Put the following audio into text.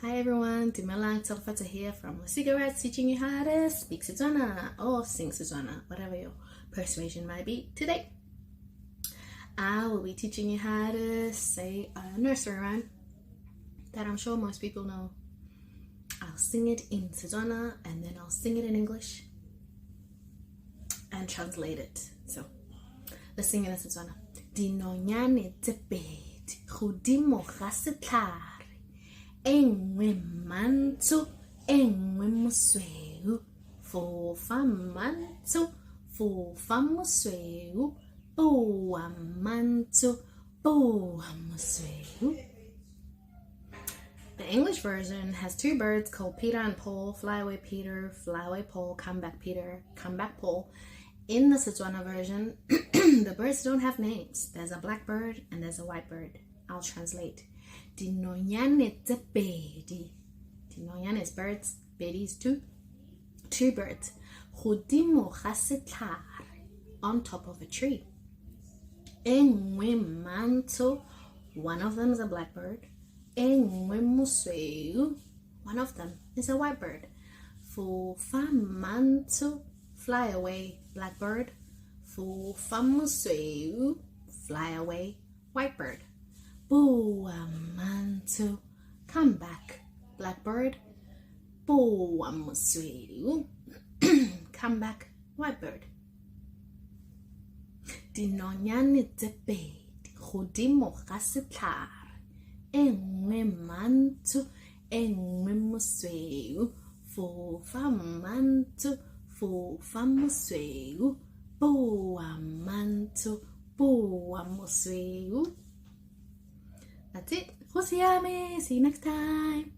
Hi everyone, Dumelang Tshegofatso here from Losika Writes, teaching you how to speak Setswana or sing Setswana, whatever your persuasion might be today. I will be teaching you how to say a nursery rhyme that I'm sure most people know. I'll sing it in Setswana and then I'll sing it in English and translate it. So let's sing it in Setswana. Dinonyane tse pedi godimo ga setlhare, e nngwe mantsho, e nngwe mosweu. Fofa mantsho, fofa mosweu, boa mantsho, boa mosweu. The English version has two birds called Peter and Paul. Fly away Peter, fly away Paul, come back Peter, come back Paul. In the Setswana version, the birds don't have names. There's a black bird and there's a white bird. I'll translate. Dinonyane tse pedi. Dinonyane is birds, pedi is two. Two birds. Godimo ga setlhare, on top of a tree. E nngwe mantsho, one of them is a black bird. E nngwe mosweu, one of them is a white bird. Fofa mantsho, fly away, black bird. Fofa mosweu, fly away, white bird. Boa mantsho, come back, black bird. Boa mosweu, come back, white bird. Dinonyane tse pedi godimo ga setlhare, e nngwe mantsho, e nngwe mosweu. Fofa mantsho, fofa mosweu, boa mantsho, boa mosweu. That's it. Go siame. See you next time.